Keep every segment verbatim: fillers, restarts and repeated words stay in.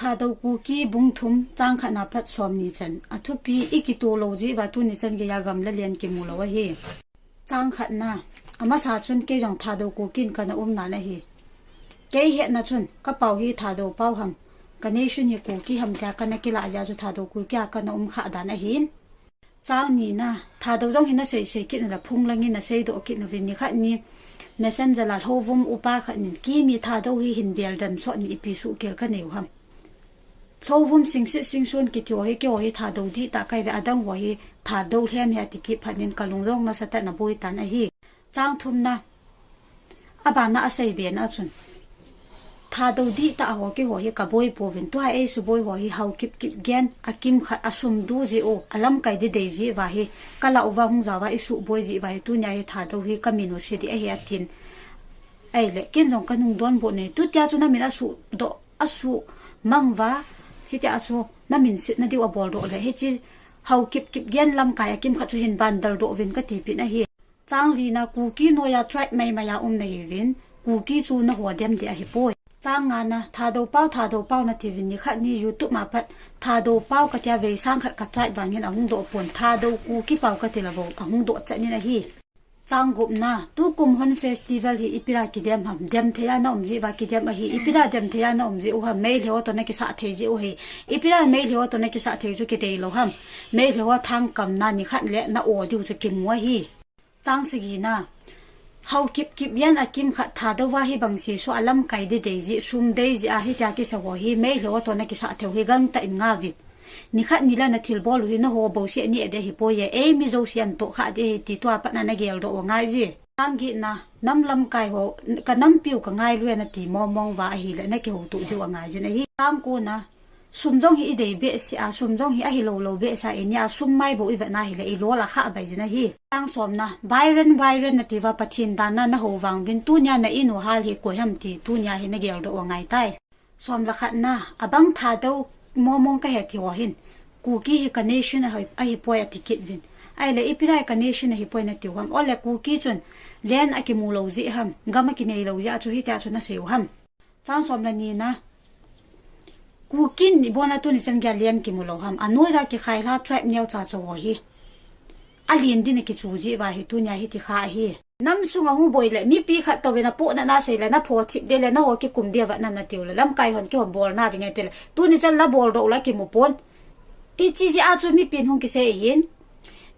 Thadou Kuki bung thum chang khatna pat somni chan. Athupi, i kitoh lou jeh uva tuni chan geiya gam le lien kimu lou ahi. Chang khatna, amasa chun kei jong Thadou Kuki in kana um nan ahi. Kei hetna chun, ka pao hi Thadou pao ham, ka nation hi Kuki ham tia kana kilah jeh a chu Thadou Kuki a kana um kha dan ahin. Chang nina, Thadou jong hi na sei sei kit na la phung lang in na seidoh kit na vin, nikhat ni Messenger a Lhouvum upa khat nin, Kimi Thadou hi hin bel dem sot ni ipi suhkhel ka nei u ham. Lhouvum Singsit Singson kiti ho hi, keiho hi Thadou dihtah kahi ve, adang ho hi Thadou lhem ahi ati kit phat in ka lung jong nasatah in aboi tan ahi. Chang thumna, abana asei bena chun, Thadou dihtah ho keiho hi ka boi pouvin, tua ei suboi ho hi Haokip Kipgen, akimkhat, asum du jeh u, alamkai didei jeh uva hi, ka lah uva hung jao uva i suboi jeh uva hi, tunia hi Thadou hi ka min u se ding ahi atin. Ahile, ken jong ka nung donbut e, tutia chu na min asuhdoh, asuhmang uva, hitia chu na min setna diu abol doh le, hiche Haokip Kipgen lamkai akimkhat chu hin ban del doh uvin ka tipeh in ahi. Chang lina, Kuki noiya tribe maimai a um na hiuvin, Kuki chu na ho dem ding ahipoi. Chang ngana, Thadou pao, Thadou pao na tiuvin, nikhat ni YouTube a pat Thadou pao ka tia vei sang khat ka tribe vangin ahung doh pon, Thadou Kuki pao ka ti le bou ahung doh chan in ahi. Chang gupna, tukum Hun Festival hi ipi dia kidem ham, dem thei a na um jeh uva kidem ahi, ipi dia dem thei a na um jeh u ham, Meitei ho toh na kisah thei jeh u ahi, ipi dia Meitei ho toh na kisah thei chu kidei lou ham, Meitei ho thangkamna nikhat le na o diu chu kimu ahi. Chang sagina, Haokip Kipgen akimkhat Thadou a hi bang seso alamkai didei jeh, sum dei jeh a hitia kisa ho hi, Meitei ho toh na kisah thei u hi gangtah in ngauvin. Nikhat ni le na thilbol u hi na ho bouseh neh ding ahipoi e, ei mi jouse an tohkhah ding ahi ti tua pat na na geldoh u angai je. Chang getna, nam lamkai ho, ka nampiu ka ngailu e na ti mongmong uva ahile na kihoutoh diu angai jin ahi. Chang kona, sum jong hi idei behseh a, sum jong hi ahilou lou behseh a, inia sum mai bou ivet na hile ilol akhah bai jin ahi. Chang somna, Byron, Byron na tiuva Pathen dan a na hou vang uvin, tunia na in u hal hi koi ham ti tunia hi na geldoh u angai tai. Som le khatna, abang Thadou mongmong ka he ti ho hin, Kuki hi ka nation ahi, ahipoi ati kit uvin. Ahile ipi dia ka nation ahipoi na tiu ham. Ole Kuki chun land akimu lou jeh ham, gam akinei lou jeh a chu hitia chu na sei u ham. Chang som le nina, Kuki in ipi a tuni chan geiya land kimu lou ham. Anoija kikhailha tribe neocha cha ho hi, alen din akichu jeh uva hi tunia hiti kha ahi. Nam sunga hung boi le mipi khat touvin apohnat na sei le na phothip ding le na ho kikum ding uva nam na tiu le lamkai hon kihon bolna ding e ti le tuni chan la boldoh u la kimu pon. Hiche jeh a chu mipin hung kisei ahin.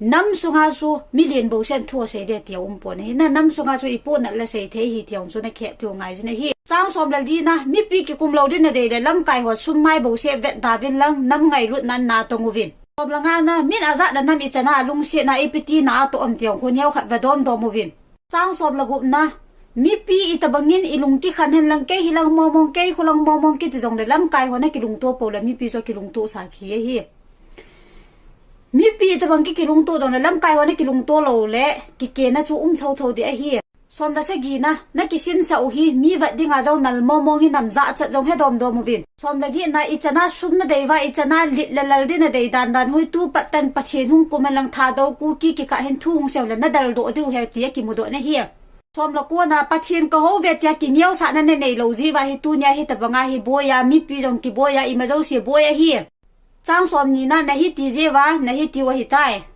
Nam sunga chu milen bouseh in thu asei ding tia um pon ahi. Na nam sunga chu ipohnat le sei thei ahi tia um chu na kihet diu angai jin ahi. Chang som le lina, mipi kikum lou din na dei le lamkai ho sum mai bouseh vet da uvin lang nam ngailutna natong uvin. Som le ngana, min ajah le nam ichan a alungsetna ipi tina atoh am ti jong khu neokhat va domdom uvin. Chang som le gupna, mipi itobangin ilung kikhan hen lang kei hilang mongmong, kei khulang mongmong kiti jongle lamkai ho na kilungto pou le mipi chu kilungto sa ki ahi. Mipi itobang ki kilungto jongle lamkai ho na kilungto lou le kikena chu um thotho ding ahi. Som le sagina, na kisinsah u hi, mi vet dinga jong nal mongmong hi nam jachat jong he domdom uvin. Som le getna, ichan a sum na dei uva, ichan a lit le lal din na dei dandan hi tu pat tan Pathen hung kum hen lang Thadou Kuki kikah hin thu hung sei u le na deldoh diu ahi tia kimudoh na hi. Som le kona, Pathen ka hou ve tia kineosahna na neilou jeh uva hi tunia hitobanga hi boi a, mipi jong kiboi a, ima jouse boi ahi. Chang som nina, na hiti jeh uva, na hitiu ahitai.